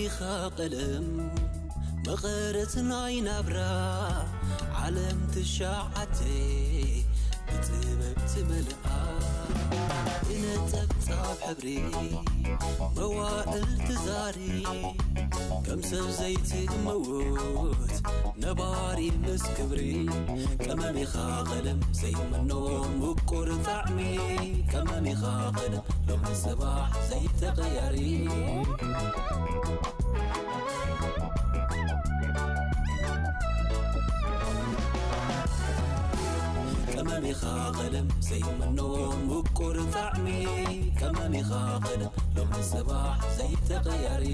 ኢኻ ቀለም መቐረት ናይ ናብራ ዓለም ትሽዓተ ብጥበብ ትመልኣ ብነጠብጣብ ሕብሪ መዋእል ትዛሪ ከም ሰብ ዘይትመውት ነባሪ ምስ ክብሪ ቀመም ኢኻ ቀለም ዘይመኖ ምቁር ጣዕሚ ቀመም ኢኻ ቀለም ሎሚ ጽባሕ ዘይተቐያሪ ቀመም ኢኻ ቀለም ዘይመኖ ምቁር ጣዕሚ ቀመም ኢኻ ቀለም ሎሚ ጽባሕ ዘይተቐያሪ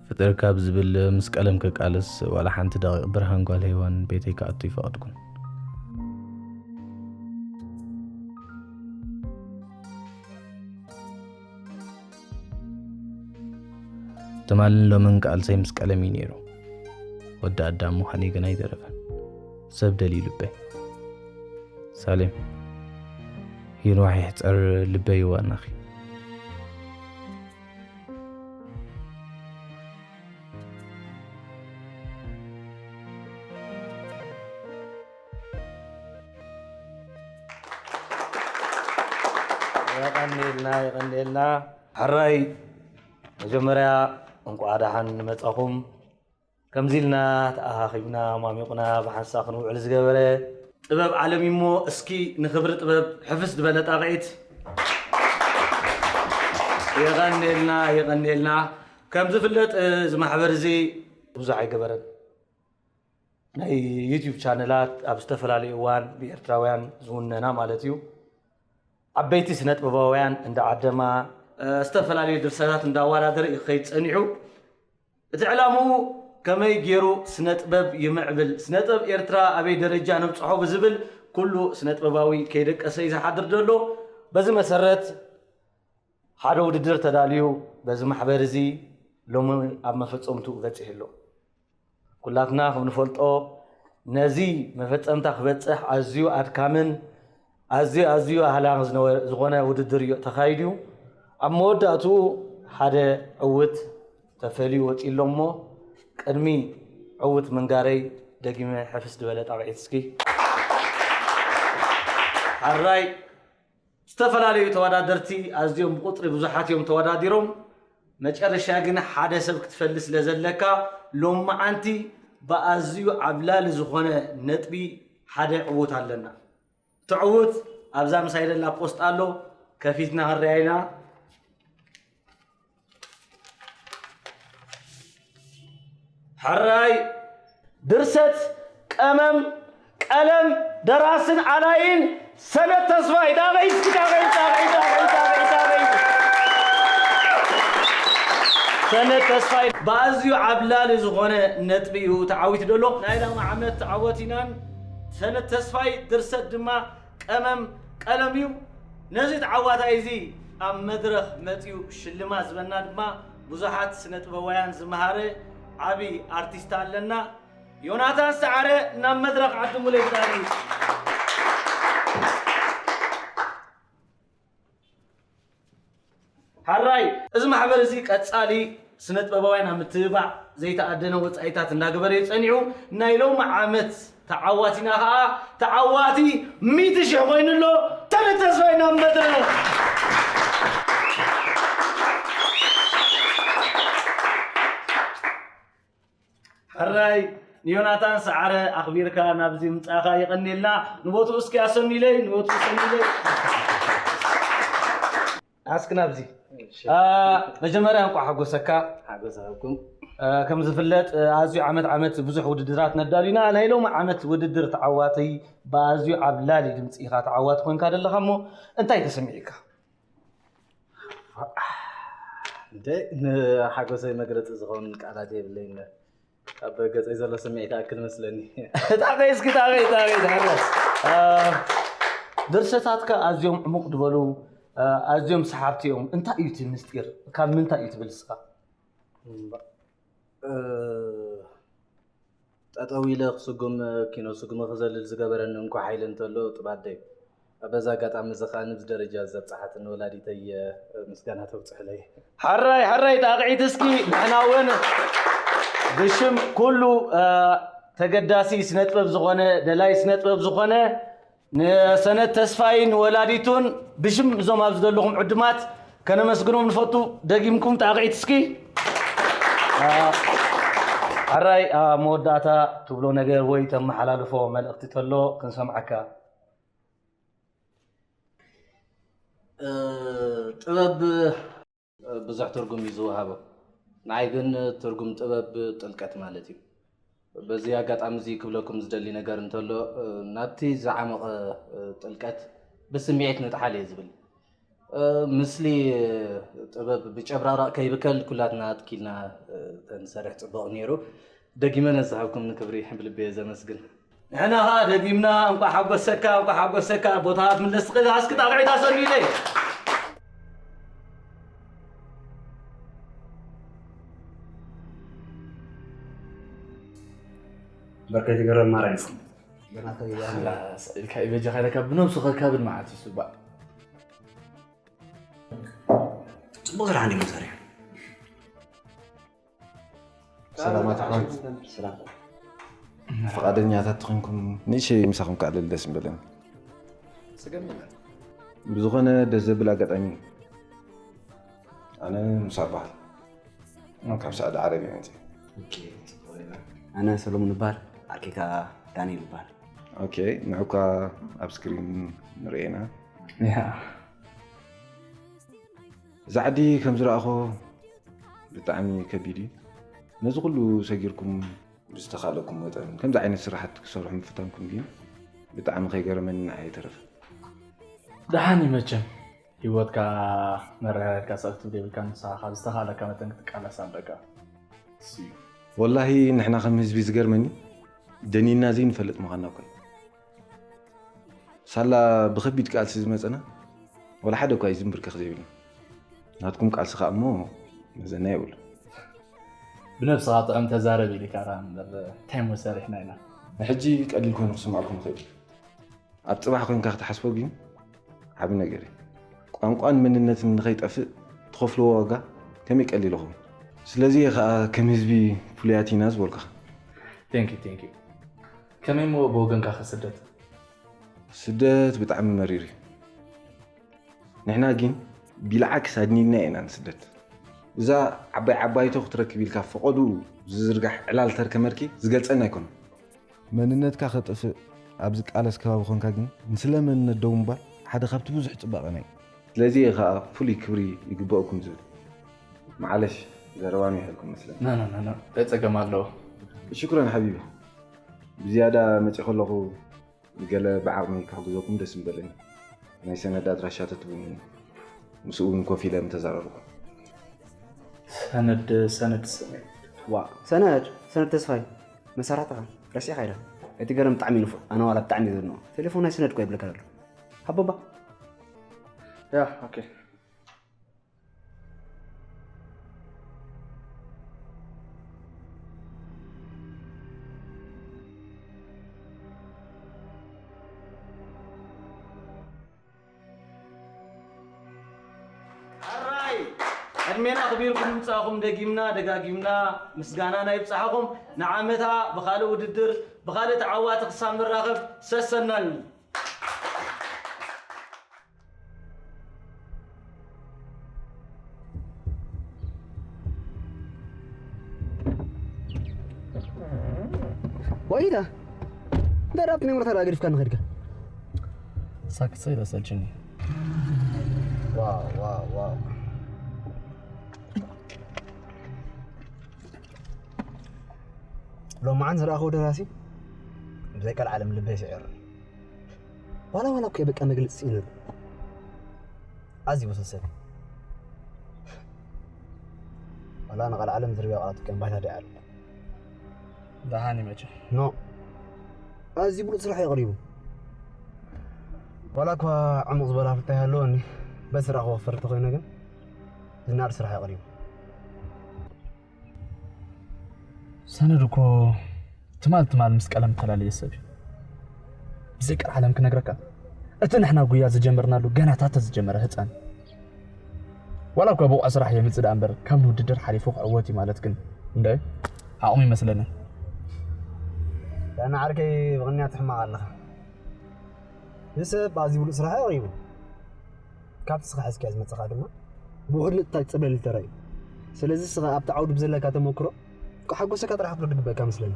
ፍጥር ካብ ዝብል ምስ ቀለም ክቃለስ ዋላ ሓንቲ ደቂቕ ብርሃን ጓል ሄዋን ቤተይ ክኣቱ ይፈቐድኩን። ትማልን ሎምን ቃልሰይ ምስ ቀለም እዩ ነይሩ። ወዲ ኣዳም ምዃነይ ግን ኣይተረፈን። ሰብ ደልዩ ልበይ። ሳሌም፣ ይንዋሕ ይሕጸር ልበይ ይዋናኺ። የቐንየልና፣ የቐንየልና። ሕራይ፣ መጀመርያ እንቋዕ ደሓን መጻኹም። ከምዚ ኢልና ተኣኻኺብና፣ ሟሚቑና፣ ብሓንሳእ ክንውዕል ዝገበረ ጥበብ ዓለም እዩ እሞ፣ እስኪ ንኽብሪ ጥበብ ሕፍስ ዝበለ ጣቕዒት። የቐንየልና፣ የቐንየልና። ከም ዝፍለጥ፣ እዚ ማሕበር እዚ ብዙሕ ኣይገበረን። ናይ ዩትዩብ ቻነላት ኣብ ዝተፈላለዩ እዋን ብኤርትራውያን ዝውነና ማለት እዩ። ዓበይቲ ስነጥበባውያን እንዳዓደማ፣ እ፣ ዝተፈላለዩ ድርሰታት እንዳወዳደረ እዩ ክኸይድ ጸኒሑ። እቲ ዕላምኡ ከመይ ገይሩ ስነጥበብ ይምዕብል፣ ስነጥበብ ኤርትራ ኣበይ ደረጃ ነብጽሖ ብዝብል ኩሉ ስነጥበባዊ ከይደቀሰ እዩ ዝሓድር ዘሎ። በዚ መሰረት ሓደ ውድድር ተዳልዩ በዚ ማሕበር እዚ ሎሚ ኣብ መፈጸምትኡ በጺሑ ኣሎ። ኩላትና ከም ንፈልጦ ነዚ መፈጸምታ ክበጽሕ ኣዝዩ ኣድካምን ኣዝዩ ኣዝዩ ኣህላኽ ዝነበ-፣ ዝኾነ ውድድር እዩ ተኻይዱ። ኣብ መወዳእትኡ ሓደ ዕውት ተፈልዩ ወጺኡ ኣሎ እሞ ቅድሚ ዕውት ምንጋረይ ደጊመ ሕፍስ ዝበለ ጣቕዒት እስኪ። ሓራይ ዝተፈላለዩ ተወዳደርቲ ኣዝዮም ብቁጽሪ ብዙሓት እዮም ተወዳዲሮም። መጨረሻ ግን ሓደ ሰብ ክትፈሊ ስለ ዘለካ ሎመዓንቲ ብኣዝዩ ዓብላሊ ዝኾነ ነጥቢ ሓደ ዕዉት ኣለና። እቲ ዕዉት ኣብዛ ምሳይ ዘላ ፖስት ኣሎ፣ ከፊትና ክንሪኣ ኢና። ሕራይ ድርሰት፣ ቀመም፣ ቀለም፣ ደራስን ኣላይን ሰነት ተስፋይ። ጣቕዒት እስኪ፣ ጣቕዒት፣ ጣቕዒት፣ ጣቕዒት፣ ጣቕዒት፣ ጣቕዒት። ሰነት ተስፋይ ብኣዝዩ ዓብላሊ ዝኾነ ነጥቢ እዩ ተዓዊቱ ዘሎ። ናይ ሎሚ ዓመት ተዓወቲናን ሰነት ተስፋይ ድርሰት ድማ ቀመም ቀለም እዩ። ነዚ ተዓዋታይ እዚ ኣብ መድረኽ መጺኡ ሽልማት ዝበና ድማ ብዙሓት ስነ ጥበባውያን ዝመሃረ ዓቢ ኣርቲስት ኣለና። ዮናታን ሰዓረ ናብ መድረኽ ዓድሙለይ ብጣዕሚ። ሓራይ፣ እዚ ማሕበር እዚ ቀጻሊ ስነ ጥበባውያን ኣብ ምትብባዕ ዘይተኣደነ ወጻኢታት እናገበረ እዩ ጸኒዑ። ናይ ሎሚ ዓመት ተዓዋቲና ኸኣ ተዓዋቲ ሚእቲ ሽሕ ኮይኑ ኣሎ። ተነ ተስፋይ ናብ መድረኽ። ሕራይ ንዮናታን ሰዓረ ኣኽቢርካ ናብዚ ምጻኻ የቐንየልና። ንቦትኡ እስኪ ኣሰኑለይ፣ ንቦትኡ ኣሰኑለይ። ኣስክ ናብዚ። እሺ። አ፣ መጀመርያ እንኳዕ ሓጎሰካ። ሓጎሰኩም። አ፣ ከም ዝፍለጥ፣ አ፣ ኣዝዩ ዓመት ዓመት ብዙሕ ውድድራት ነዳሉና። ናይ ሎሚ ዓመት ውድድር ተዓዋቲ ብኣዝዩ ዓብላሊ ድምፂ ኢኻ ተዓዋቲ ኮንካ ዘለኻ እሞ እንታይ ተሰሚዕካ? እንደ ንሓጎሰይ መግለፂ ዝኸውን ቃላት የብለይን። ኣብ ገፀይ ዘሎ ስምዒት ኣክል መስለኒ። ጣቐይ እስኪ፣ ጣቐይ፣ ጣቐይ፣ ጣቐይ። አ፣ ድርሰታትካ ኣዝዮም ዕሙቕ ዝበሉ፣ አ፣ ኣዝዮም ሰሓብቲ እዮም። እንታይ እዩ እቲ ምስጢር? ካብ ምንታይ እዩ ትብል ንስኻ? እምባ-፣ እ፣ ጠጠው ኢለ ክስጉም፣ ኪኖ ስጉሚ ክዘልል ዝገበረኒ እንኮ ሓይሊ እንተሎ ጥባደይ። በዚ ኣጋጣሚ እዚ ኸኣ ንብዚ ደረጃ ዘብጽሓትኒ ወላዲተይ፣ እ፣ ምስጋና ተብጽሑለይ። ሓራይ፣ ሓራይ፣ ጣቕዒት እስኪ። ንሕና እውን ብሽም ኩሉ፣ እ፣ ተገዳሲ ስነ ጥበብ ዝኾነ፣ ደላይ ስነ ጥበብ ዝኾነ ንሰነት ተስፋይ ንወላዲቱን ብሽም እዞም ኣብዚ ዘለኹም ዕዱማት ከነመስግኖም ንፈቱ። ደጊምኩም ጣቕዒት እስኪ። አ፣ ሕራይ፣ አ፣ መወዳእታ ትብሎ ነገር ወይ ተመሓላልፎ መልእኽቲ ተሎ ክንሰምዓካ። እ፣ ጥበብ ብዙሕ ትርጉም እዩ ዝወሃቦ። ንዓይ ግን ትርጉም ጥበብ ጥልቀት ማለት እዩ። በዚ ኣጋጣሚ እዚ ክብለኩም ዝደሊ ነገር እንተሎ፣ እ፣ ናብቲ ዝዓመቐ፣ እ፣ ጥልቀት ብስምዒት ንጥሓል እየ ዝብል። እ፣ ምስሊ ጥበብ ብጨብራራቕ ከይብከል ኩላትና ኣትኪልና፣ እ፣ ተንሰርሕ ጽቡቕ ነይሩ። ደጊመ ነዝሃብኩም ንክብሪ ብልቢ እየ ዘመስግን። ንሕና ኸኣ ደጊምና እንቋዕ ሓጎሰካ፣ እንቋዕ ሓጎሰካ። ቦታ ምለስ ትኽእል፣ እስኪ ጣቕዒት ኣሰንዩለይ። በርከት ይገረም ማራ ይኹን። ገና ከይበላ። ላስ ኢልካ እዩ በጃኻ ኢለካ ብነብሱ ከካብድ መዓት እዩ ስባእ። ጽቡቕ ስራሕ እንዲኹም ሰሪሑ። ሰላማት ኣሕዋት። ሰላም። ፍቓደኛታት ተኾይንኩም ንእሽተይ ምሳኹም ክኣልል ደስ ምበለኒ። ብዝኾነ ደስ ዘብል ኣጋጣሚ እዩ። ኣነ ሙሳ እበሃል። ካብ ሳዑዲ ዓረብያ መፅእ። ኦኬ፣ ጽቡቕ እዩ። ኣነ ሰሎሙን እበሃል፣ ዓርከይ ከኣ ዳንኤል ይበሃል። ኦኬ፣ ንዑ እኳ ኣብ ስክሪን ንርእየና። ያ። እዚ ዓዲ ከም ዝረኣኹ ብጣዕሚ ከቢድ እዩ። ነዚ ኩሉ ሰጊርኩም ብዝተኻእለኩም መጠን ከምዚ ዓይነት ስራሕቲ ክሰርሑ ምፍታንኩም ግን ብጣዕሚ ከይገረመኒ ንዓይ ኣይተረፈን። ደሓን እዩ መቸም። ህይወትካ መረጋጋትካ ስቕ ክትብል የብልካን። ንስኻ ካብ ዝተኻእለካ መጠን ክትቃለስ ኣለካ። እሱ እዩ። ወላሂ ንሕና ከም ህዝቢ ዝገርመኒ ደኒንና ዘይንፈልጥ ምዃንና እኮ እዩ። ሳላ ብኸቢድ ቃልሲ ዝመጸና ወላ ሓደ እኳ እዩ ዝንብርከኽ ዘይብልና። ናትኩም ቃልሲ ከኣ እሞ መዘና የብሉ። ብነብስኻ ጥዑም ተዛረብ ኢልካ ደኣ እምበር እንታይ እሞ ሰሪሕና ኢና። ንሕጂ ቀሊል ኮይኑ ክስምዓኩም ይኽእል እዩ። ኣብ ጽባሕ ኮይንካ ክትሓስቦ ግን ዓቢ ነገር እዩ። ቋንቋን መንነትን ንኸይጠፍእ ትኸፍልዎ ዋጋ ከመይ ቀሊል ይኸውን። ስለዚ እየ ከኣ ከም ህዝቢ ፍሉያት ኢና ዝበልኩኻ። Thank you, thank you። ከመይ እሞ ብወገንካ ከ ስደት? ስደት ብጣዕሚ መሪር እዩ። ንሕና ግን ቢልዓክስ ኣድኒንና ኢና ንስደት። እዛ ዓባይ ዓባይቶ ክትረክብ ኢልካ ፈቐዱ ዝዝርጋሕ ዕላል ተርከመርኪ ዝገልጸና ኣይኮነን። መንነትካ ከጥፍእ ኣብ ዝቃለስ ከባቢ ኾንካ ግን ንስለ መንነት ደው ምባል ሓደ ካብቲ ብዙሕ ጽባቐና እዩ። ስለዚ እየ ኸኣ ፍሉይ ክብሪ ይግበኣኩም ዝብል። መዓለሽ ዘረባ ሚሒልኩም መስለኒ። ና፣ ና፣ ና፣ ና። እንታይ ጸገም ኣለዎ? ሽኩረን ሓቢቢ። ብዝያዳ መፂእ ከለኹ ገለ ብዓቕመይ ክሕግዘኩም ደስ ምበለኒ። ናይ ሰነድ ኣድራሻ ተትብኒ ምስኡ እውን ኮፍ ኢለ ምተዛረብኩ። ሰነድ ሰነድ ሰነድ ዋ ሰነድ ሰነድ ተስፋይ መሳርሕትኻ ረሲዕኻ ኢለ። እቲ ገረም ብጣዕሚ ንፉዕ ኣነ ዋላ ብጣዕሚ ዘድንቆ። ቴሌፎን ናይ ሰነድ እኮ የብለካ ዘሎ። ሃቦባ ያ ኦኬ ሕራይ ዕድሜና ኣኽቢርኩም ምምጻእኹም ደጊምና ደጋጊምና ምስጋናና ይብጻሕኹም። ንዓመታ ብኻልእ ውድድር ብኻልእ ተዓዋቲ ክሳብ ንራኸብ ሰሰናዩ። ወይዳ ደራብት ነምርታ ዳግሪፍካ ንኸድካ ሳክት ሰይዳ ሰልችኒ ዋው ዋው ዋው ሎማዓን ዝረኣኸው ደራሲ ብዘይ ቀልዓለም ልበይ ስዒሩ ዋላ ዋላ እኮ በቃ መግለፂ ስኢነሉ ኣዝዩ ወሰሰብ ዋላ ንቃልዓለም ዝርብያ ቃላት ከም ባይታ ዲዓሉ ደሓን ይመቸ ኖ ኣዝዩ ብሉፅ ስራሕ እዩ ቀሪቡ ዋላ እኳ ዕሙቕ ዝበላ ፍልጠት ኣለወኒ በስራሕ ክወፍር እንተኮይነ ግን ዝናድ ስራሕ እዩ ቀሪቡ ሰነድ እኮ ትማል ትማል ምስ ቀለም ተላለየ ሰብ እዩ ብዘይ ቀልዓለም ክነግረካ እቲ ንሕና ጉያ ዝጀመርናሉ ገና ታተ ዝጀመረ ህፃን ዋላ እኳ ብቑዕ ስራሕ የምፅእ ደኣ እምበር ካብ ንውድድር ሓሊፉ ክዕወት እዩ ማለት ግን እንደ ዓቕሙ ይመስለኒ ዳና ዓርከይ ብቕንያት ሕማቕ ኣለኻ እዚ ሰብ ኣብዚ ብሉፅ ስራሕ ኣቕሪቡ ካብቲ ስኻ ሕዝክያ ዝመፅኻ ድማ ብውሕድ ንጥታይ ፅበል ተራእዩ ስለዚ ስኻ ኣብቲ ዓውዲ ብዘለካ ተመክሮ ክሓጎሰካ ጥራሕ ክትወዲ ግበካ መስለኒ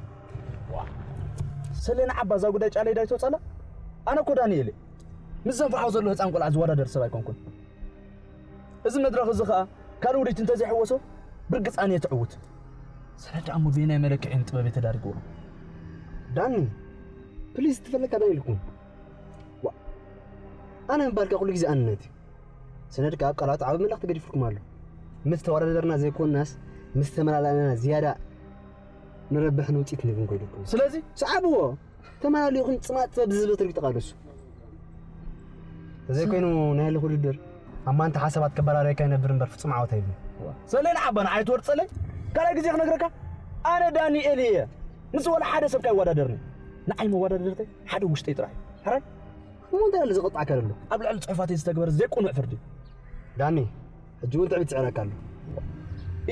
ሰሌና ዓባ እዛ ጉዳይ ጫለይ ዳይቶ ጸላ ኣነ እኮ ዳንኤል ምስ ዘንፍሖ ዘሎ ህፃን ቆልዓ ዝወዳደር ሰብ ኣይኮንኩን እዚ መድረኽ እዚ ኸኣ ካልእ ውዲት እንተዘይሕወሶ ብርግፃን እየ ትዕውት ሰለዳ እሞ በየናይ መለክዒ ንጥበብ እየ ተዳርግዎ ዳኒ ፕሊዝ ትፈለካ ዳንኤል ኩን ኣነ ምባልካ ኩሉ ግዜ ኣንነት እዩ ሰነድካ ኣብ ቃላት ዓቢ መልእኽቲ ገዲፉልኩም ኣሎ ምስ ተወዳደርና ዘይኮንናስ ምስ ተመላላእና ዝያዳ ንረብሕን ውፅኢት ንህብን ኮይኑኩም ስለዚ ሰዓብዎ ተመላሊኹም ፅማጥ ጥበብ ዝህብ ትርኢት ተቓለሱ ተዘይኮይኑ ናይ ህልኽ ውድድር ኣብ ማንታ ሓሳባት ከበራረየካ ይነብር እምበር ፍጹም ዓወት ኣይብሉ ሰሌን ዓባን ኣይትወርፀለይ ካልኣይ ግዜ ክነግረካ ኣነ ዳንኤል እየ ምስ ወላ ሓደ ሰብ ካይወዳደርኒ ንዓይ መወዳደርተይ ሓደ ውሽጠይ ጥራሕ እዩ ሕራይ እሞ እንታይ ኣሎ ዘቐጣዕካ ዘሎ ኣብ ልዕሊ ፅሑፋተይ ዝተግበረ ዘይቁኑዕ ፍርዲ ዳኒ ሕጂ እውን ትዕቢት ይስዕረካ ኣሎ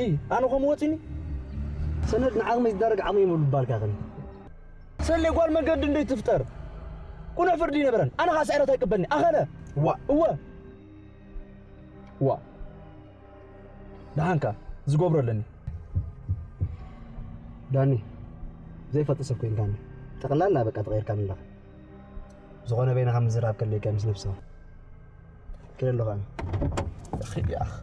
ኢ ኣነ ከምኡ ወፂኒ ሰነድ ንዓቕመይ ዝዳረግ ዓቕሚ የብሉ ባልካ ኸኒ ሰሌ ጓል መንገዲ እንዶ ትፍጠር ቁኑዕ ፍርዲ ይነበረን ኣነ ኸዓ ስዕረት ኣይቅበልኒ ኣኸለ ዋ እወ ዋ ደሓንካ ዝገብሮ ኣለኒ ዳኒ ዘይፈልጥ ሰብ ኮይንካኒ ጠቕላላ በቃ ተቐይርካኒ ኣለኻ ዝኾነ በይንኻ ምዝራብ ከድልየካ ምስ ነብስኻ ክደ ኣለኹ ኣነ ኺድ ይኣኽ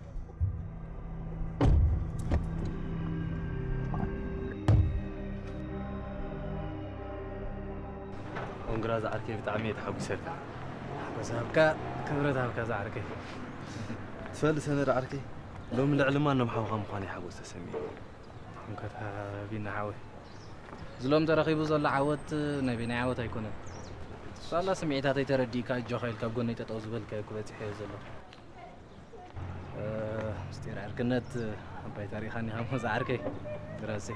ኮንግራ ዝዓርከይ ብጣዕሚ እየ ተሓጒሰልካ ሓጎስ ሃብካ ክብረት ሃብካ ዝዓርከይ ትፈልጥ ሰነድ ዓርከይ ሎሚ ልዕሊ ማንም ሓውኻ ምዃነይ ሓጎስ ተሰሚዑ እንኳ ተሓቢና ሓወይ ዝሎም ተረኺቡ ዘሎ ዓወት ናይ በይናይ ዓወት ኣይኮነን ሳላ ስምዒታተይ ተረዲእካ እጆኻ ኢልካ ኣብ ጎነይ ጠጠው ዝበልካዮ ክበፂሐዮ ዘሎ ምስጢር ዕርክነት ኣባይ ታሪኻን ኢኻ እሞ ዝዓርከይ ግራሴ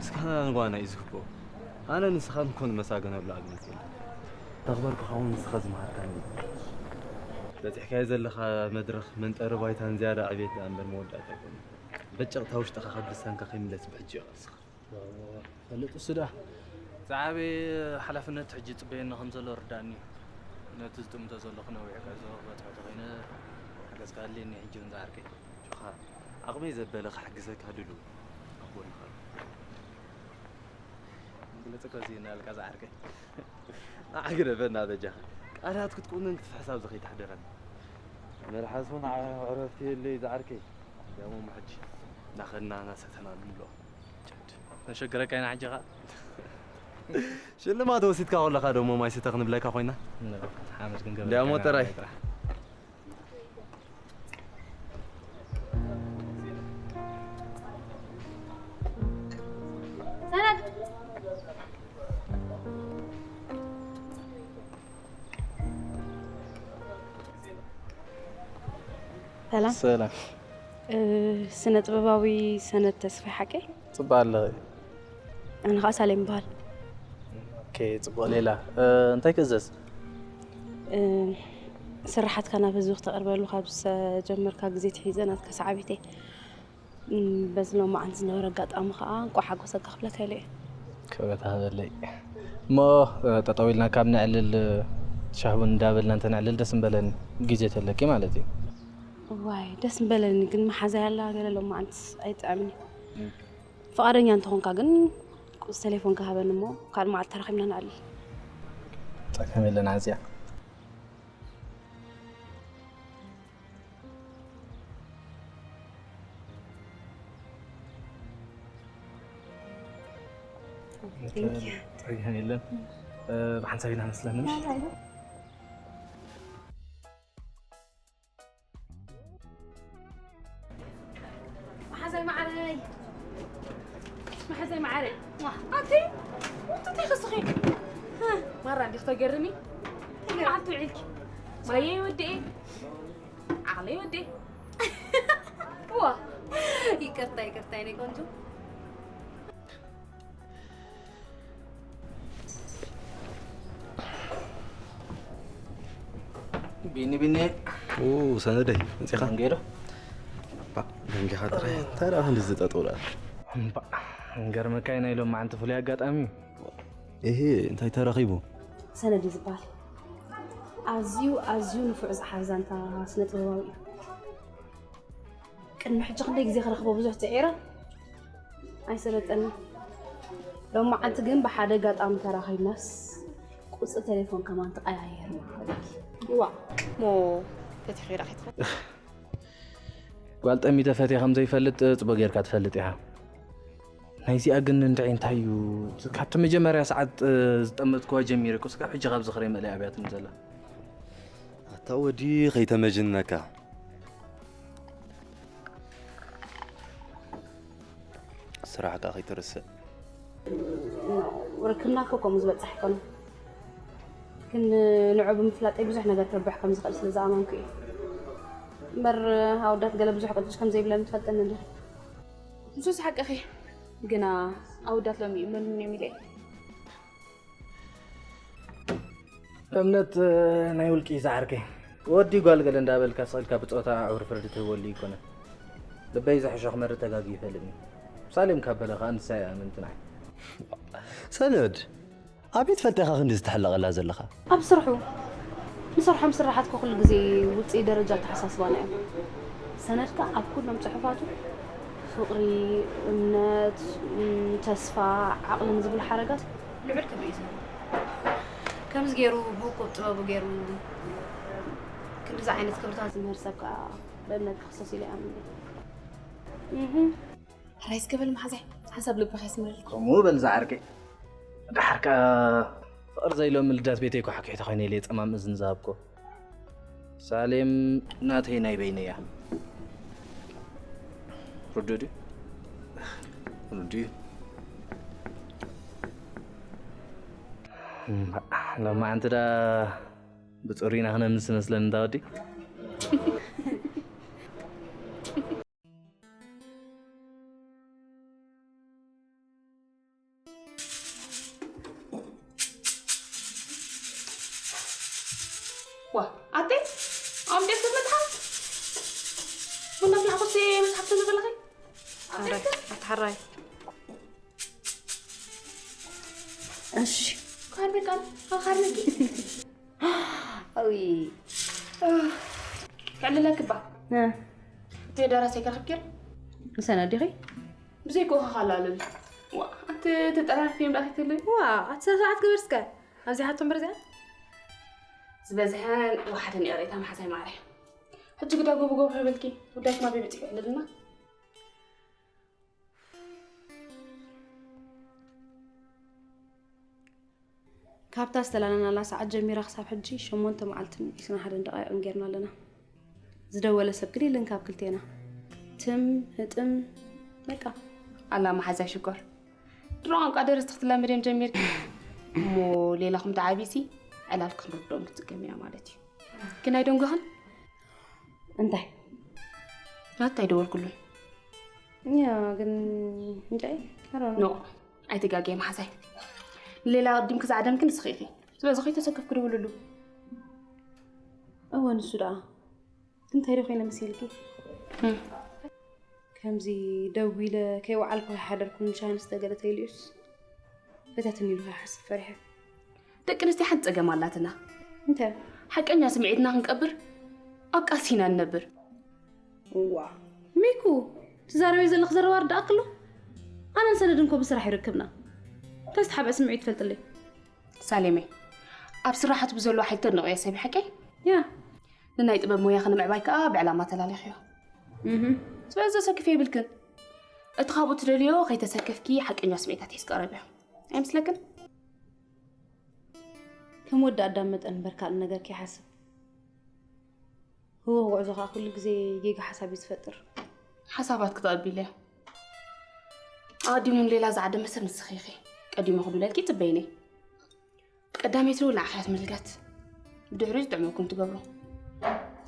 እስካና ንጓና እዩ ዝግብኦ ኣነ ንስኻ ንኮን መሳገነሉ ኣብነት የለን ተኽበርኩኻ እውን ንስኻ ዝመሃርካኒ በፂሕካዮ ዘለኻ መድረኽ መንጠሪ ባይታን ዝያዳ ዕቤት ደኣ እምበር መወዳእታ ኣይኮነን በጨቕታ ውሽጥኻ ካብ ልሳንካ ከይምለስ ብሕጂ ይቐልስኻ ፈልጥ እሱ ደኣ ዝዓበየ ሓላፍነት ሕጂ ይፅበየኒ ከም ዘሎ ርዳእኒ እዩ ነቲ ዝጥምቶ ዘለኹ ነዊሕ ጉዕዞ ክበፅሖ ተኾይነ ሓገዝካ ኣድልየኒ እዩ ሕጂ እውን ዝዓርከይ ጆኻ ዓቕመይ ዘበለ ክሕግዘካ ድሉው ኣቦ ኢኻ መግለፂ እኮ እዚ እናበልካ ዝዓርከይ ኣዕግደፈና በጃኻ ቃላት ክትቁንን ክትፍሕስ ኣብዚ ከይትሕደረና መልሓስ እውን ዕረፍቲ የለይ ዝዓርከይ ደሞ ሕጂ እናኸድና እናሰተና ንምልኦ ጨድ ተሸግረካ ኢና ሕጂ ኸኣ። ሽልማት ወሲድካ ከለኻ ደሞ ማይ ስተ ክንብለካ ኮይና። ሓመድ ክንገብር እንዲያሞ ጥራይ። ሰላም ሰላም ስነ ጥበባዊ ሰነድ ተስፋይ ሓቀይ ጽቡቅ ኣለኺ ኣነ ከዓ ሳሌም ይበሃል ኦኬ ጽቡቅ ሌላ እንታይ ክእዘዝ ስራሓትካ ናብ ህዝቢ ክተቅርበሉ ካብ ዝጀመርካ ግዜ ትሒዘ ናትካ ሰዓቢተይ በዚ ሎማዓንቲ ዝነበረ ኣጋጣሚ ከዓ እንቋዕ ሓጎሰካ ክብለካ ኢለ እየ ክብረት ሃበለይ እሞ ጠጠው ኢልና ካብ ነዕልል ሻህቡን እንዳበልና እንተነዕልል ደስ ምበለኒ ግዜ ተለኪ ማለት እዩ ዋይ ደስ ምበለኒ ግን መሓዛይ ኣላ ገለ ሎማዓንትስ ኣይጥዕምን እዩ ፍቓደኛ እንተኾንካ ግን ቁጽ ቴሌፎንካ ሃበኒ እሞ ካልእ መዓልቲ ተራኺብና ንዕልል ጸገም የለን ኣዝያ ጸገም የለን ብሓንሳብ ኢና መስለኒ መሓዛይ መዓረይ መሓዛይ መዓረይ ኣቲ ውጥተይ ክስኺ ማራ እንዲኽ ተገርሚ መዓልቲ ውዒልኪ ማየ ይወድኤ ዓቕለይ ይወድኤ ዋ ይቅርታ ይቅርታ ይኔ ቆንጆ ቢኒ ቢኒ ሰነደይ መፂኻ እንጌዶ ደንጊኻ ጥራይ እንታይ ደኣ ክንዲ ዝጠጠውላ ገርመካይ ናይ ሎም መዓንቲ ፍሉይ ኣጋጣሚ እዩ ይሄ እንታይ ተረኺቡ ሰነድ እዩ ዝበሃል ኣዝዩ ኣዝዩ ንፉዕ ዝሓዛንታ ስነ ጥበባዊ እዩ ቅድሚ ሕጂ ክንደይ ግዜ ክረኽቦ ብዙሕ ፅዒረ ኣይሰለጠኒ ሎማዓንቲ ግን ብሓደ ኣጋጣሚ ተራኺብናስ ቁፅሪ ቴሌፎን ከማን ተቀያየርና ዋ ሞ ፈቲኺ ዳ ከይትኸ ጓል ጠሚተ ፈትየ ከም ዘይፈልጥ ፅቡቅ ጌርካ ትፈልጥ ኢኻ ናይዚኣ ግን እንድዒ እንታይ እዩ ካብቲ መጀመርያ ሰዓት ዝጠመትክዋ ጀሚረ ክስካብ ሕጂ ካብ ዝኽረይ መእለይ ኣብያትኒ ዘላ ኣታ ወዲ ከይተመጅነካ ስራሕካ ከይትርስእ ርክብና እኮ ከምኡ ዝበፅሕ ኣይኮነ ግን ንዑ ብምፍላጠይ ብዙሕ ነገር ክርብሕ ከም ዝኽእል ስለ ዝኣመንኩ እዩ እምበር ኣወዳት ገለ ብዙሕ ቅጭጭ ከም ዘይብለን ትፈልጠኒ እንዲ ንሱስ ሓቅኺ ግና ኣወዳት ሎሚ ይእመኑኒ እዮም ኢለ እምነት ናይ ውልቂ እዩ ዝዓርከይ ወዲ ጓል ገለ እንዳበልካ ስቕ ኢልካ ብፆታ ኣዕውር ፍርዲ ትህበሉ ኣይኮነን ልበይ ዝሕሾ ክመሪ ተጋጊ ይፈልጥኒ ሳሌም ካብ በለ ከዓ ንሳ እያ ኣመንቲ ንዓይ ሰነድ ኣበይ ትፈልጠ ኢኻ ክንዲ ዝተሕለቐላ ዘለኻ ኣብ ስርሑ ንሰርሖም ስራሓት ከ ኩሉ ግዜ ውፅኢ ደረጃ ኣተሓሳስባና እዮም ሰነድ ከ ኣብ ኩሎም ፅሑፋቱ ፍቕሪ እምነት ተስፋ ዓቕሊ ንዝብሉ ሓረጋት ልዑል ክብሪ እዩ ዝህቦ። ከምዚ ገይሩ ብውቁብ ጥበቡ ገይሩ ክንድዚ ዓይነት ክብርታት ዝምህር ሰብ ከኣ ብእምነት ክኽሰስ ኢለ ይኣምን እየ። እህ። ሕራይ እስከ በል መሓዛይ፣ ሓንሳብ ልብኺ የስምረልኪ። ከምኡ በል ዝዓርከይ። ደሓር ከኣ ፍቕሪ ዘይሎሚ ልዳት ቤተይ እኮ ሓኪሕቲ ኮይነ ኢለ ጸማም እዝኒ ዝሃብኩ። ሳሌም ናተይ ናይ በይነይ እያ። ርዱእ ድዩ? ርዱእ እዩ። እምባእ፣ ሎማዓንቲ ደኣ ብጽሩይ ኢና ክነምስ መስለኒ እንዳ ወዲ። ዋ ኣቲ ኣምዴት መጽሓፍ ቡና ፍላሕኩሲ መጽሓፍ ተንብለኺ ኣትሓራይ እሺ ካርበቃል ካርበቂ ኣዊ ከዕልለክባ እቲ ደራሲ ከረክብ ምሰና ዲኺ ብዘይኮ ከኻላልል ዋ ኣቲ ተጠራርፊ እዮም ዳኺትልል ዋ ኣቲ ሰዓት ግብር እስከ ኣብዚ ሓቶም በርዚኣ ዝበዝሐ ዋሓደ ነይረ እታ መሓዛይ ማዕረ ሕጂ ግዳ ጎቦ ጎቦ ይበልኪ ጉዳይክ ማበይ በፂሑ ይዕልልና ካብታ ዝተላለናላ ሰዓት ጀሚራ ክሳብ ሕጂ ሸሞንተ መዓልትን ዒስራን ሓደን ደቓይቕን ጌርና ኣለና። ዝደወለ ሰብ ግን የለን ካብ ክልቴና። ትም ህጥም በቃ። ኣላ መሓዛይ ሽኮር፣ ድሮ ቋንቋ ደረስቲ ክትለምድ እዮም ጀሚርኪ። እሞ ሌላኹም ተዓቢሲ ዕላል ክንርድኦም ክትጽገም ኢና ማለት እዩ። ግን ኣይደንጎኽን? እንታይ? ናታ ኣይደወልኩሉን። ያ ግን እንጃ፣ I don't know። ኖ፣ ኣይትጋገይ መሓዛይ። ንሌላ ቅድም ክዛዕደምኪ ንስኺ ኢኺ። ስለዚ ከይተሰከፍኪ ደውልሉ። እወ፣ ንሱ ደኣ እንታይ ዶ ኮይነ መሲልኪ? እም። ከምዚ ደዊለ ከይወዓልኩ ሓደርኩ ንሻሂ ንስተ ገለ ተይልዩስ ፈታትኒ ኢሉ ክሓስብ ፈሪሐ። ደቂ ኣንስትዮ ሓንቲ ጸገም ኣላትና። እንታይ? ሓቀኛ ስምዒትና ክንቀብር ኣብ ቃልሲ ኢና ንነብር። እዋ፣ ሚኩ፣ ትዛረብዮ ዘለኺ ዘረባ ርዳእኪ ኣሎ? ኣነን ሰነድን እኮ ብስራሕ ይርክብና። እንታይ ዝተሓብአ ስምዒት ትፈልጥለይ? ሳሌመይ፣ ኣብ ስራሓቱ ብዘለዎ ሓይሊ ተድንቕዮ ሰብ እዩ፣ ሓቀይ? ያ። ንናይ ጥበብ ሞያኺ ንምዕባይ ከኣ ብዕላማ ተላሊኽዮ። እህ። ስለዚ ዘሰክፍ የብልክን። እቲ ካብኡ ትደልዮ ከይተሰከፍኪ ሓቀኛ ስምዒታት ሒዝኪ ቅረብዮ። ኣይመስለክን? ከም ወዲ ኣዳም መጠን እምበር ካልእ ነገር ከይሓስብ። ህወኽ ጉዕዞ ከኣ ኩሉ ግዜ ጌጋ ሓሳብ እዩ ዝፈጥር። ሓሳባት ክትቐቢለ። ኣቐዲሙ ንሌላ ዝዓደመ ሰብ ንስኺ ኢኺ። ቀዲሙ ክድውለልኪ ይጽበይኒ። ቀዳመይቲ ደውል ንዓኺ እያ ትምልከት። ብድሕሪኡ ዝጥዕመኩም ትገብሩ።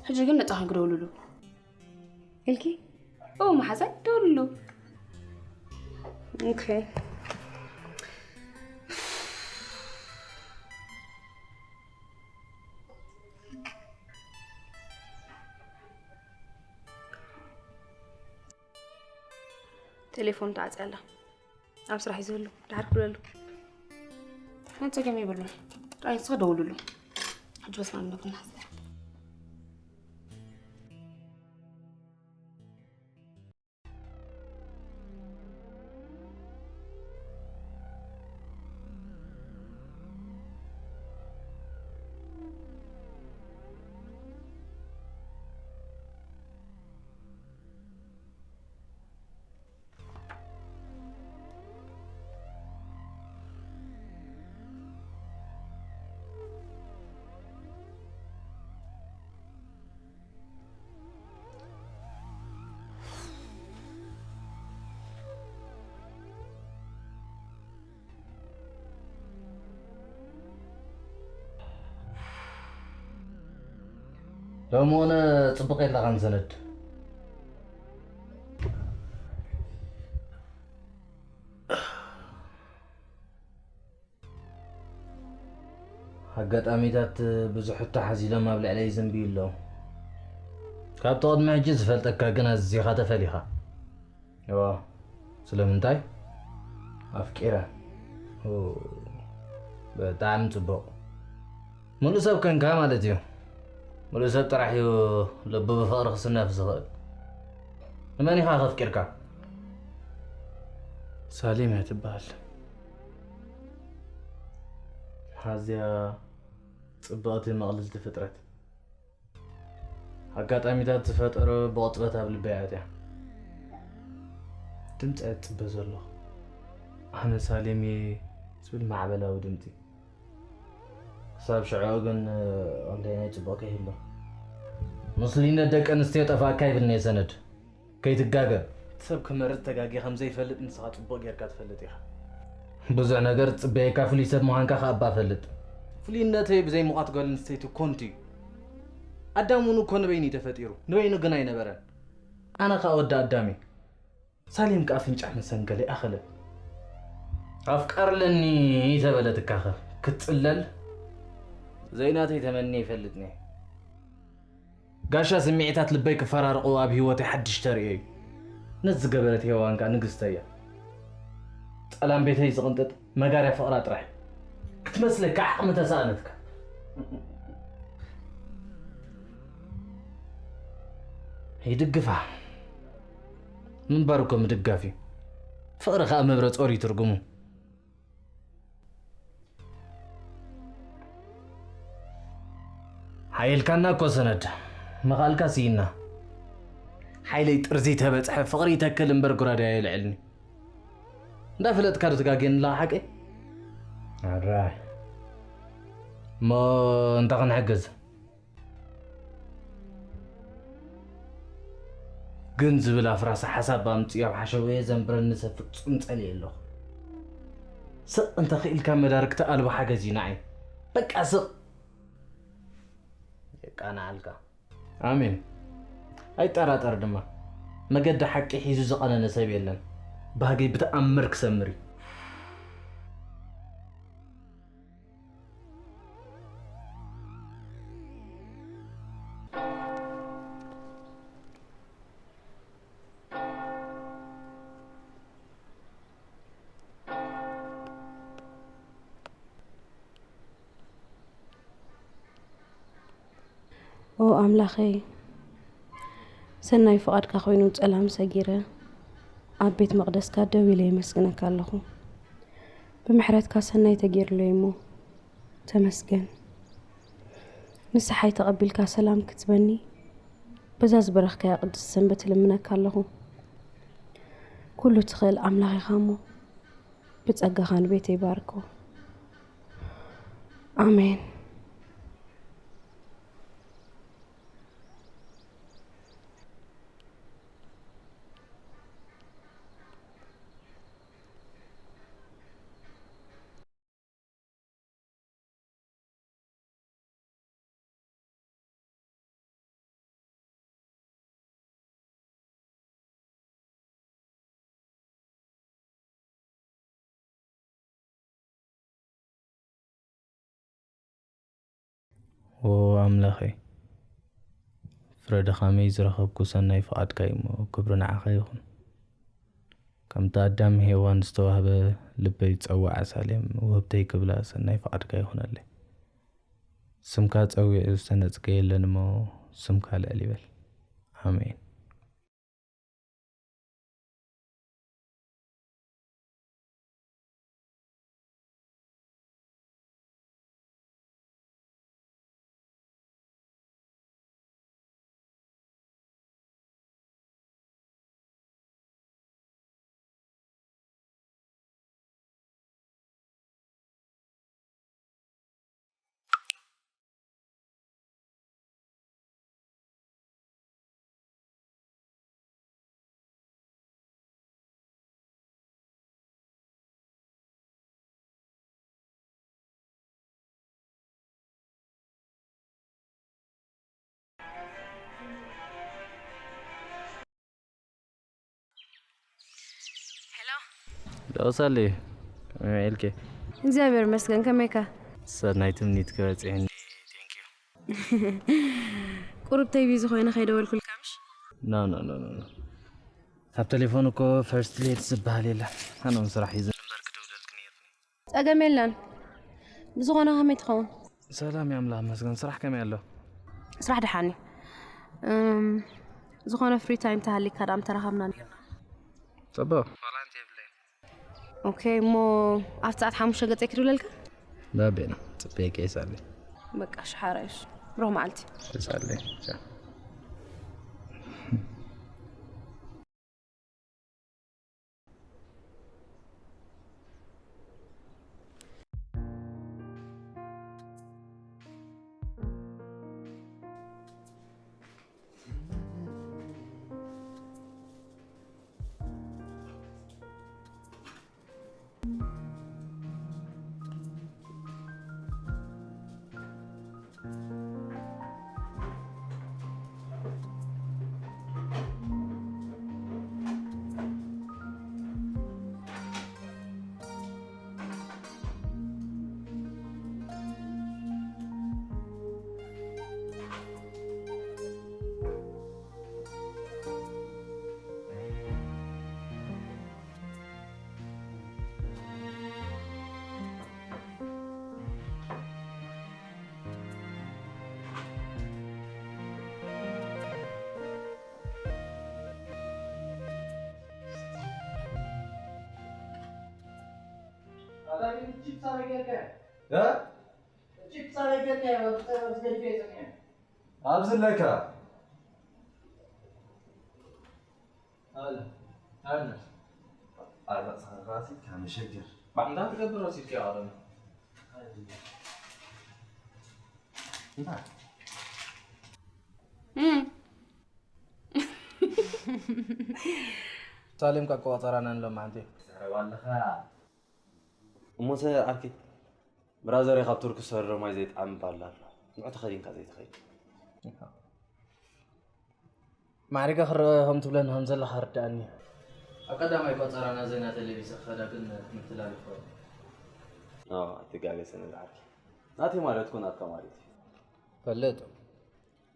ሕጂ ግን ነጻ ኮንኪ ደውልሉ። ኢልኪ? ኦ፣ መሓዛይ ደውልሉ። ኦኬ። ቴሌፎን ተዓጽያ ኣላ። ኣብ ስራሕ እዩ ዝህሉ። ድሓር ክብለሉ። ሓንቲ ጸገም የብሉን። ጥራይ ንስኺ ደውልሉ። ሕጂ በስመ ኣብ ነብና። ሎሚ ውን ጽቡቕ የለኻን ሰነድ። ኣጋጣሚታት ብዙሕ ተሓዚሎም ኣብ ልዕለይ ይዘንብዩ ኣለዉ። ካብቲ ቅድሚ ሕጂ ዝፈልጠካ ግን ኣዚኻ ተፈሊኻ። እዋ፣ ስለምንታይ? ኣፍቂረ። ኡ፣ ብጣዕሚ ጽቡቕ። ምሉእ ሰብ ኮንካ ማለት እዩ። ምሉእ ሰብ ጥራሕ እዩ ልቡ ብፍቕሪ ክስነፍ ዝኽእል። ንመን ኢኻ ከፍቂርካ? ሳሌም እያ ትበሃል። ኣዝያ ጽብቕቲ ምቕልልቲ ፍጥረት። ኣጋጣሚታት ዝፈጠሮ ብቕጽበት ኣብ ልበይ ኣትያ። ድምጺ እያ ትጽበ ዘለኹ። ኣነ ሳሌም እየ ዝብል ማዕበላዊ ድምጺ። ክሳብ ሽዑ ግን፣ እ፣ ክንደየናይ ጽቡቕ ከይህሉ። ምስሉይነት ደቂ ኣንስትዮ ጠፋእካ ይብልኒ ሰነድ። ከይትጋገ። ሰብ ክመርጽ ተጋግየ ከም ዘይፈልጥ ንስኻ ጽቡቕ ጌርካ ትፈልጥ ኢኻ። ብዙሕ ነገር ዝጽበየካ ፍሉይ ሰብ ምዃንካ ከኣ እባ እፈልጥ። ፍሉይነተይ ብዘይ ምዃት ጓል ኣንስተይቲ ኮንቱ እዩ። ኣዳም እውን እኮ ንበይኑ እዩ ተፈጢሩ፣ ንበይኑ ግን ኣይነበረን። ኣነ ከኣ ወዲ ኣዳም እየ። ሳሌም ከኣ ፍንጫሕ መሰንገሊ ኣኸለት። ኣፍቃር ኣለኒ ተበለትካኸ ክትጽለል? ዘይናተይ ተመንየ ይፈልጥኒ። ጋሻ ስምዒታት ልበይ ክፈራርቑ ኣብ ህይወተይ ሓድሽ ተርእዮ እዩ። ነዚ ዝገበረት ሄዋን ከኣ ንግስተይ እያ። ጸላም ቤተይ ዝቕንጥጥ መጋርያ ፍቕራ ጥራሕ። ክትመስለካ ዓቕሚ ተሳእነትካ። ይድግፋ። ምንባር እኮ ምድጋፍ እዩ። ፍቕሪ ከኣ መብረጾር እዩ ትርጉሙ። ሓየልካና እኮ ሰነድ፣ ምኽኣልካ ስኢና። ሓይለይ ጥርዚ ተበጽሐ፣ ፍቕሪ ይተክል እምበር ጉራዳይ ኣየልዕልኒ። እንዳፈለጥካ ዶ ትጋግየኒ ኣለኻ ሓቀይ? ኣራይ። እሞ እንታይ ክንሕግዝ? ግን ዝብል ኣፍራሲ ሓሳብ ኣምጺኡ ኣብ ሓሸውየ ዘንብረኒ ሰብ ፍጹም ጸሊኤ ኣለኹ። ስቕ እንተ ክኢልካ መዳርግቲ ኣልቦ ሓገዝ እዩ ንዓይ። በቃ ስቕ። የቃንዓልካ። ኣሜን። ኣይጠራጠር ድማ፣ መገዲ ሓቂ ሒዙ ዝቐነነ ሰብ የለን። ባህገይ ብተኣምር ክሰምር እዩ። ኦ ኣምላኸይ፣ ሰናይ ፍቓድካ ኮይኑ ጸላም ሰጊረ ኣብ ቤት መቕደስካ ደው ኢለ የመስግነካ ኣለኹ። ብምሕረትካ ሰናይ ተጌርለይ እሞ ተመስገን። ንስሓይ ተቐቢልካ ሰላም ክትበኒ በዛ ዝበረኽካያ ቅድስቲ ሰንበት እልምነካ ኣለኹ። ኩሉ ትኽእል ኣምላኽ ኢኻ እሞ ብጸጋኻ ንቤተይ ባርኮ። ኣሜን። ኦ ኣምላኸይ፣ ፍረ ድኻመይ ዝረኸብኩ ሰናይ ፍቓድካ እዩ እሞ፣ ክብሪ ንዓኻ ይኹን። ከምቲ ኣዳም ሄዋን ዝተዋህበ ልበይ ዝጸውዓ ሳሌም ውህብተይ ክብላ ሰናይ ፍቓድካ ይኹነለይ። ስምካ ጸዊዑ ዝተነጽገ የለን እሞ፣ ስምካ ልዕል ይበል። ኣሜን። ሄሎ። ዶ ሳሌ፣ ከመይ ውዒልኪ? እግዚኣብሔር ይመስገን፣ ከመይካ? ሰናይ ትምኒትኪ በጺሕኒ፣ thank you። ቁሩብ ተይ ቢዚ ኮይነ ከይደወልኩልካ ምሽ? ኖ፣ ኖ፣ ኖ፣ ኖ፣ ኖ። ኣብ ቴሌፎን እኮ ፈርስት ሌዲ ዝበሃል የለን። ኣነ እውን ስራሕ ሒዘ እምበር ክድውለልኪ ነይርኒ። ጸገም የለን። ብዝኾነ ከመይ ትኸውን? ሰላም እየ ኣምላኽ ይመስገን። ስራሕ ከመይ ኣሎ? ስራሕ ደሓን እዩ። እም፣ ዝኾነ ፍሪ ታይም ተሃሊካ ደኣ ምተራኸብና ነይርና። ጽቡቕ። ዋላ ኣንቲ የብለይን። ኦኬ፣ እሞ ኣብቲ ሰዓት ሓሙሽተ ገጸይ ክድውለልካ? ባቤና፣ ጽበየኪ እየ ሳሌ። በቃ፣ እሺ፣ ሓራይ፣ እሺ። ብሩኽ መዓልቲ። እሺ ሳሌ፣ ቻው። እ? ኣብዚ ኣለካ። ኣለ፣ ኣለ። ኣለ፣ ሳራሲ ካመሸገር። ባዕዳ ትገብሮ ሲልኪ ኣረም። እንታይ? እም፣ ሳሌም ካብ ቆጸራና ንሎም ሓንቲ ትዛረብ ኣለኻ። እሞሰ ዓርኪ ብራዘር ካብ ቱርክ ዝሰርዶ ማይ ዘይጣዕም ባላ ኣሎ። ንዑ ተኸዲንካ ዘይትኸይድ። ማዕሪገ ክረአ ከም ትብለኒ ከም ዘለኻ ርድኣኒ። ኣብ ቀዳማይ ቆጸራና ዜና ቴሌቪዝን ክኸዳ ግን ምትላል ይኸውን። ኣዎ፣ ኣይትጋገሰኒ ዝዓርኪ። ናተይ ማለት እኮ ናትካ ማለት እዩ። ፈልጥ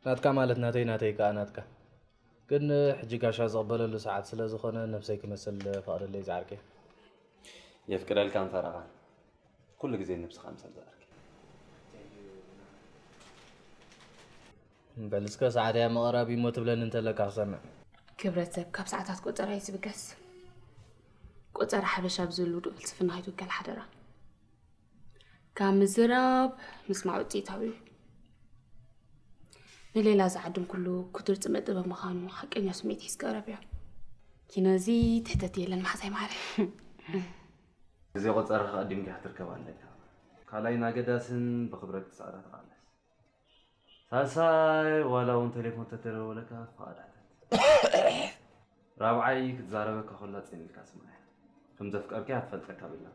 ናትካ ማለት ናተይ፣ ናተይ ከኣ ናትካ። ግን ሕጂ ጋሻ ዝቕበለሉ ሰዓት ስለ ዝኾነ ነብሰይ ክመስል ፈቕደለይ ዝዓርከይ። የፍቅደልካን ፈረቓን ኩሉ ግዜ ነብስኻ ምሰል ዝዓርከይ። በል እስከ ሰዓት እያ መቐራቢ እሞ ትብለኒ እንተለካ ክሰምዕ። ክብረት ሰብ ካብ ሰዓታት ቆጸራ እዩ ዝብገስ። ቆጸራ ሓበሻ ብዘሉ ዶ ፍልስፍና ከይትውከል ሓደራ። ካብ ምዝራብ ምስማዕ ውፅኢታዊ እዩ። ንሌላ ዝዓድም ኩሉ ክቱር ፅምእ ጥበብ ምዃኑ ሓቀኛ ስምዒት ሒዝ ቀረብ እዮ። ኪኖዚ ትሕተት የለን መሓዛይ ማረ። ግዜ ቆጸራኻ ኣዲምካ ክትርከብ ኣለካ። ካልኣይ ናገዳስን ብኽብረት ክሳዕራ ተቓለስ። ሳልሳይ ዋላ እውን ቴሌፎን ተተደወለካ ፍቓድ ሕተት። ራብዓይ ክትዛረበካ ከላ ጸሚልካ ስምዓያ። ከም ዘፍቀርካያ ትፈልጠካ ቢላ።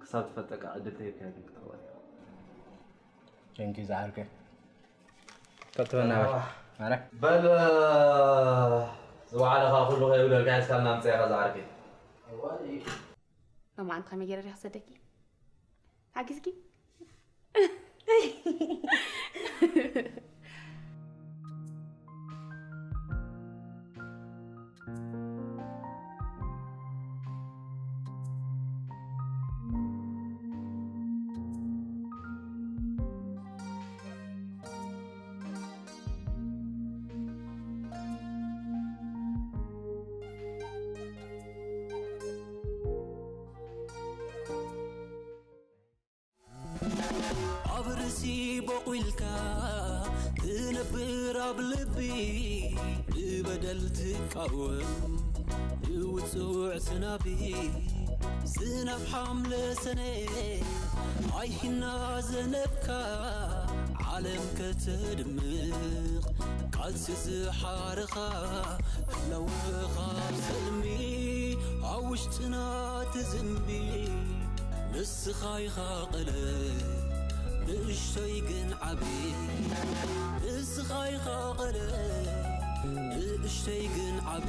ክሳብ ትፈልጠካ ዕድል ተሂብካያ ግን ክትዕወት ኢኻ። ቴንኪ ዝዓርከይ። ቀጥበና በል። ማረ። በል ዝወዓለኻ ኩሉ ከይብለልካ ሒዝካልና ምጽኣኻ ዝዓርከይ። ሎማዓንቲ ከመይ ገይረ ዲኻ ሰደኪ ሓጊዝኪ። ኣብ ርእሲ ቦቑልካ ትነብር ኣብ ልቢ ብበደል ትቃወም ብውጹዕ ዝናቢ ዝናብ ሓምለ ሰነ ኣይሂና ዘነብካ ዓለም ከተድምቕ ቃልሲ ዝሓረኻ ኣለወኻ ሰልሚ ኣብ ውሽጥና ትዝንቢ ንስኻ ኢኻ ቀለ ንእሽተይ ግን ዓቢ ንስኻ ኢኻ ቀለ ንእሽተይ ግን ዓቢ